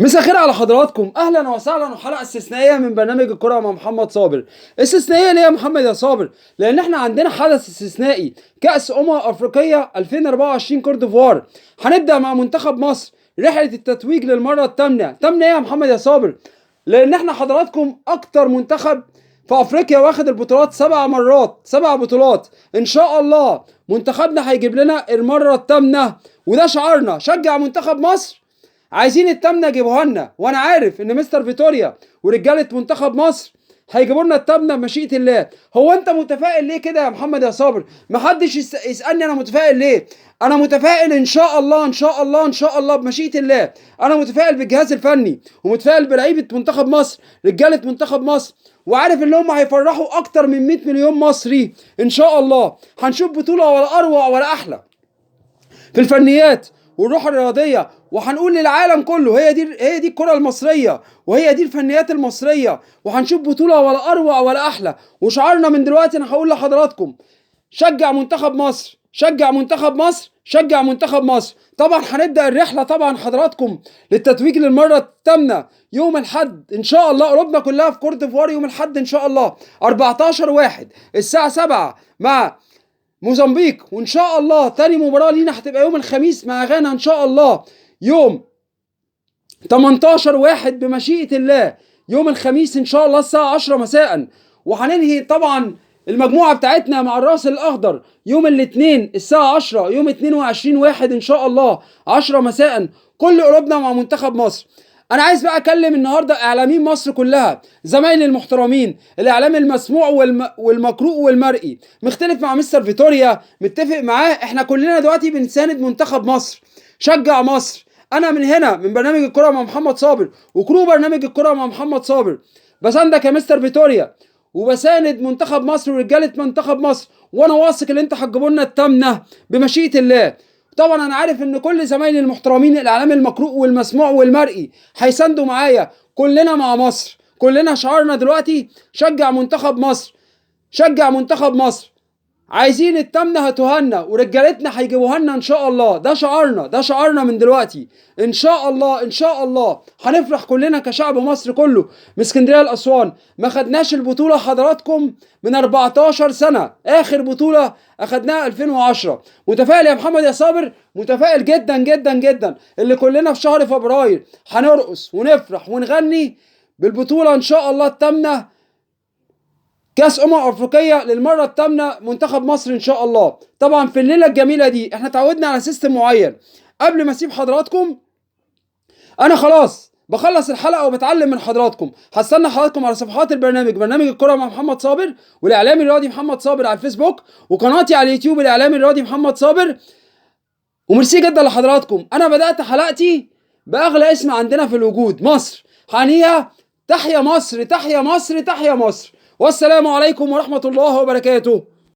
مساء الخير على حضراتكم، اهلا وسهلا وحلقه استثنائية من برنامج الكره مع محمد صابر. استثنائية ليه يا محمد يا صابر؟ لان احنا عندنا حدث استثنائي، كاس افريقية 2024 كوت ديفوار. هنبدا مع منتخب مصر رحله التتويج للمرة الثامنة. ثامنه ايه يا محمد يا صابر؟ لان احنا حضراتكم اكتر منتخب في افريقيا واخد البطولات 7 مرات، 7 بطولات. ان شاء الله منتخبنا هيجيب لنا المرة الثامنة، وده شعارنا، شجع منتخب مصر، عايزين التامنه جيبوها لنا. وانا عارف ان مستر فيتوريا ورجاله منتخب مصر هيجيبوا لنا التامنه بمشيئة الله. هو انت متفائل ليه كده يا محمد يا صابر؟ محدش يسالني انا متفائل ليه. انا متفائل ان شاء الله ان شاء الله ان شاء الله بمشيئة الله. انا متفائل بالجهاز الفني ومتفائل بلعيبه منتخب مصر، رجاله منتخب مصر، وعارف ان هم هيفرحوا اكتر من 100 مليون مصري ان شاء الله. هنشوف بطوله ولا اروع ولا احلى في الفنيات والروح الرياضية، وهنقول للعالم كله هي دي الكره المصرية وهي دي الفنيات المصرية، وهنشوف بطوله ولا اروع ولا احلى. وشعارنا من دلوقتي انا هقول لحضراتكم، شجع منتخب مصر، شجع منتخب مصر، شجع منتخب مصر. طبعا هنبدا الرحلة طبعا حضراتكم للتتويج للمرة الثامنة يوم الاحد ان شاء الله. قلوبنا كلها في كوت ديفوار يوم الاحد ان شاء الله 14/1 الساعة 7 مع موزمبيق، وان شاء الله تاني مباراة لينا هتبقى يوم الخميس مع غانا ان شاء الله يوم 18/1 بمشيئة الله، يوم الخميس ان شاء الله الساعة 10 مساء. وهننهي طبعا المجموعة بتاعتنا مع الراس الاخضر يوم الاثنين الساعة 10 يوم 22/1 ان شاء الله 10 مساء. كل قلوبنا مع منتخب مصر. انا عايز بقى اكلم النهارده اعلاميين مصر كلها، زمايلي المحترمين، الاعلام المسموع والمقروء والمرئي. مختلف مع مستر فيتوريا، متفق معاه، احنا كلنا دلوقتي بنساند منتخب مصر. شجع مصر. انا من هنا من برنامج الكره مع محمد صابر وكرو برنامج الكره مع محمد صابر بساندك يا مستر فيتوريا، وبساند منتخب مصر ورجاله منتخب مصر، وانا واثق ان انت هتجيبوا لنا الثامنة بمشيئة الله. طبعا انا عارف ان كل زمايلي المحترمين الاعلام المقروء والمسموع والمرئي هيساندوا معايا. كلنا مع مصر، كلنا شعارنا دلوقتي شجع منتخب مصر، شجع منتخب مصر. عايزين التامنه هتوهنا ورجالتنا هيجيبوها لنا ان شاء الله. ده شعارنا، ده شعارنا من دلوقتي ان شاء الله. ان شاء الله هنفرح كلنا كشعب مصر كله من اسكندرية لاسوان. ما خدناش البطولة حضراتكم من 14 سنة، اخر بطوله اخدناها 2010. متفائل يا محمد يا صابر؟ متفائل جدا جدا جدا، اللي كلنا في شهر فبراير هنرقص ونفرح ونغني بالبطولة ان شاء الله التامنه، كاس افريقية للمرة الثامنة منتخب مصر ان شاء الله. طبعا في الليلة الجميلة دي احنا تعودنا على system معين. قبل ما اسيب حضراتكم انا خلاص بخلص الحلقة وبتعلم من حضراتكم. هستنى حضراتكم على صفحات البرنامج، برنامج الكره مع محمد صابر والاعلامي الرياضي محمد صابر على الفيسبوك، وقناتي على اليوتيوب الاعلامي الرياضي محمد صابر. وميرسي جدا لحضراتكم. انا بدات حلقتي باغلى اسم عندنا في الوجود، مصر. هنيها تحيا مصر، تحيا مصر، تحيا مصر. والسلام عليكم ورحمة الله وبركاته.